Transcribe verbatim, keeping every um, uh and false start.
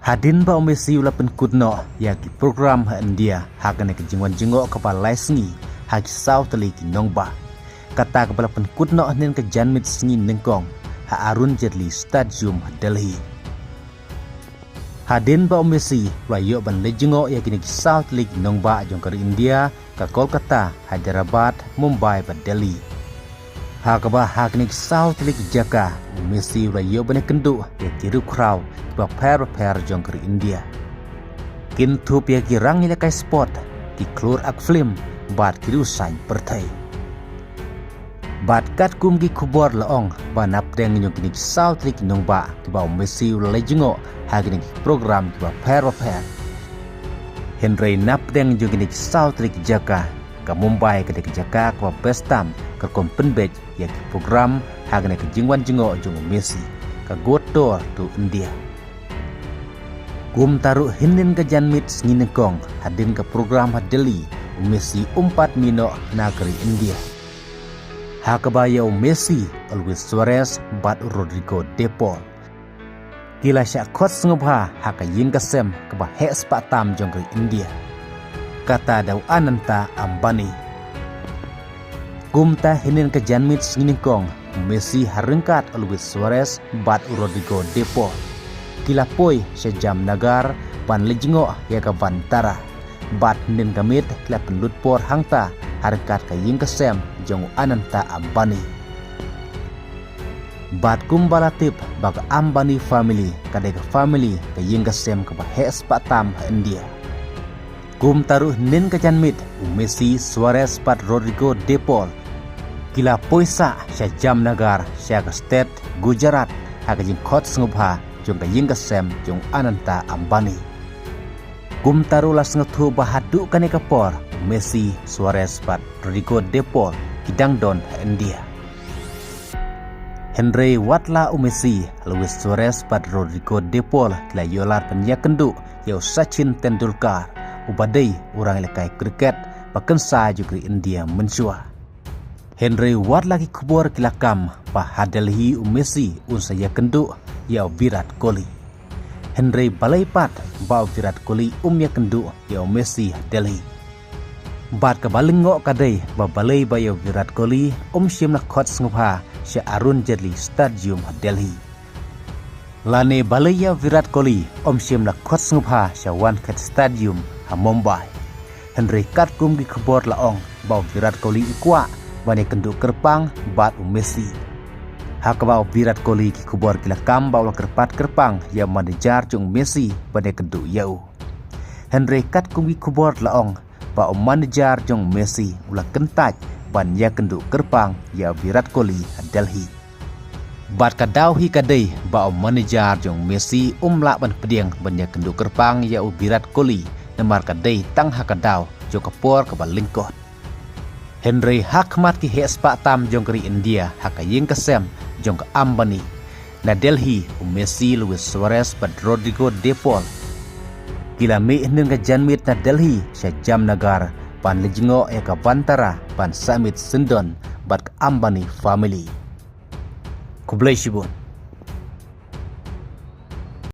Hadien ba u Messi u la pynkut noh ïa ki program ha India ha kane ka jingwan jngoh kaba lai sngi ha ki saw tylli ki nongbah. Kata kaba la pynkut noh hynnin ka janmiet sngi nyngkong ha Arun Jaitley Stadium ha Delhi. Hadien ba u Messi u la ïoh ban leit jngoh ïa kine ki saw tylli ki nongbah jong ka ri India, ka Kolkata, Hyderabad, Mumbai bad Delhi. Ha kaba ha kine ki saw tylli ki jaka u Messi u la ïoh ban ïakynduh ïa ki riewkhraw kiba pher bapher jong ka ri India. Kin thup ïa ki rangïalehkai sport, ki khlur ak film bad ki riewsaiñ pyrthei. Bad katkum ki khubor la ong ba napdeng jong kine ki saw tylli ki nongbah kiba u Messi u la leit jngoh ha kine ki program kiba pher bapher. Hynrei napdeng jong kine ki saw tylli ki jaka, ka Mumbai ka dei ka jaka kaba best tam ka rukom pynbeit ïa ki program ha kane ka jingwan jngoh jong u Messi, ka GOAT Tour to India. Kumta ruh hynnin ka janmiet sngi nyngkong hadien ka program ha Delhi, u Messi um pat mih noh na ka ri India. Ha kaba ïa u Messi, u Luis Suarez bad u Rodrigo De Paul ki la shah khot sngewbha ha ka ïing ka sem kaba heh spah tam jong ka ri India, kata da u Ananta Ambani. Kumta hynnin ka janmiet sngi nyngkong, u Messi ha ryngkat u Luis Suarez bad u Rodrigo De Paul ki la poi sha Jamnagar ban leit jngoh ïa ka Vantara. Bad hynnin ka miet ki la pynlut por hangta ha ryngkat ka ïing ka sem jong u Ananta Ambani. Bad kumba la tip ba ka Ambani family ka dei ka family ka ïing ka sem kaba heh spah tam ha India. Kumta ruh hynnin ka janmiet u Messi, Suarez bad Rodrigo De Paul ki la poi sah sha Jamnagar sha ka state Gujarat ha ka jingkhot sngewbha jong ka ïing ka sem jong u Ananta Ambani. Kumta ruh la sngewthuh ba haduh kane ka por u Messi, Suarez bad Rodrigo De Paul ki dang don ha India. Hynrei wat la u Messi, Luis Suarez bad Rodrigo De Paul ki la ïoh lad ban ïakynduh ïa u Sachin Tendulkar, uba dei u rangïalehkai cricket ba kynsha jong ka ri India mynshuwa. Hynrei wat la ki khubor ki la kam ba ha Delhi u Messi un sa ïakynduh ïa u Virat Kohli. Hynrei balei pat ba u Virat Kohli um ïakynduh ïa u Messi ha Delhi? Bad kaba lyngngoh ka dei ba balei ba ïa u Virat Kohli um shym la khot sngewbha sha Arun Jaitley Stadium ha Delhi. Lane balei ïa u Virat Kohli um shym la khot sngewbha sha Wankhede Stadium ha Mumbai. Hynrei katkum ki khubor la ong ba u Virat Kohli u kwah ban ïakynduh kyrpang bad u Messi. Ha kaba u Virat Kohli ki khubor ki la kam ba u la kyrpad kyrpang ïa u manager jong u Messi ban ïakynduh ïa u. Hynrei katkum ki khubor la ong ba u manager jong u Messi u la kyntait ban ïakynduh kyrpang ïa u Virat Kohli ha Delhi. Bad ka daw hi ka dei ba u manager jong u Messi um lah ban pdiang ban ïakynduh kyrpang ïa u Virat Kohli, namar ka dei tang ha ka daw jong ka por kaba lyngkot. Hynrei ha khmat ki heh spah tam jong ka ri India ha ka ïing ka sem jong ka Ambani, na Delhi u Messi, Luis Suarez bad Rodrigo De Paul ki la mih hynnin ka janmiet na Delhi sha Jamnagar ban leit jngoh ïa ka Vantara ban sah miet syndon bad ka Ambani family. Khublei shibun.